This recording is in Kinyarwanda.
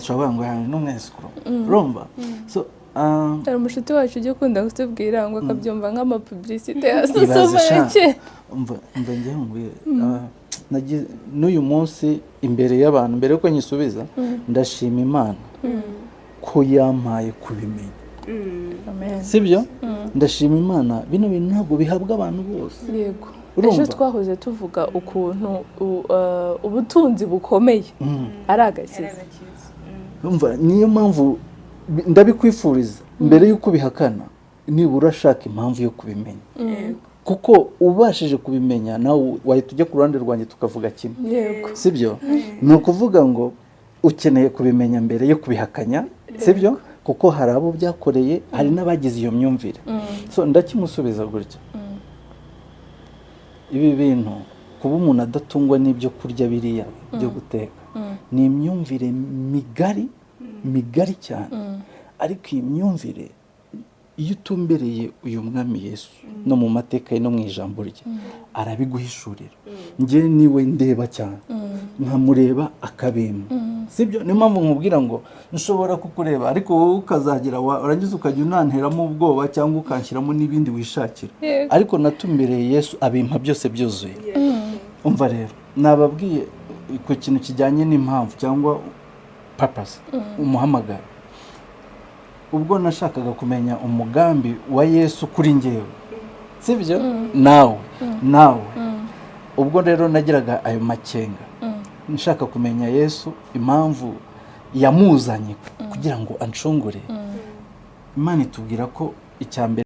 Bavuga ngo yawe n'umwesikuro, urumva? So Hari umushuti wacu ujya ukunda kutubwira ngo akabyumva nk'amapublicité ya Ibaze sosoma sha. ya kera. Umva, njyewe nkubwire, n'uyu munsi imbere y'abantu, mbere yuko nyisubiza, ndashima Imana ko yampaye kubimenya. Amen. Sibyo? Ndashima Imana. Bino bintu ntabwo bihabwa abantu bose. Urumva? Ejo twahoze tuvuga ukuntu ubutunzi bukomeye ari agakiza. Umva, niyo mpamvu ndabikwifuriza, mbere y'uko ubihakana, nibura ashaka impamvu yo kubimenya, kuko ubashije kubimenya nawe wahita ujya ku ruhande rwanjye tukavuga kimwe. Sibyo? Ni ukuvuga ngo ukeneye kubimenya mbere yo kubihakanya, sibyo? Kuko hari abo byakoreye, hari n'abagize iyo myumvire. So ndakimusubiza gutya: ibi bintu, kuba umuntu adatungwa n'ibyo kurya biriya byo guteka, ni imyumvire migari migari cyane. Ariko iyi myumvire, iyo utumbereye uyu Mwami Yesu no mu mateka ye no mu ijambo rye, arabiguhishurira. Njye niwe ndeba cyane, nkamureba akabimpa, sibyo? Niyo mpamvu nkubwira ngo nshobora kukureba, ariko wowe ukazagira warangiza ukajya unanteramo ubwoba cyangwa ukanshyiramo n'ibindi wishakira. Ariko natumbereye Yesu, abimpa byose byuzuye. Umva rero, nababwiye ku kintu kijyanye n'impamvu cyangwa purpose, umuhamagaro. Ubwo nashakaga kumenya umugambi wa Yesu kuri njyewe, sibyo? Nawe ubwo rero nagiraga ayo makenga, nshaka kumenya Yesu, impamvu yamuzanye kugira ngo anshungure. Imana itubwira ko icya mbere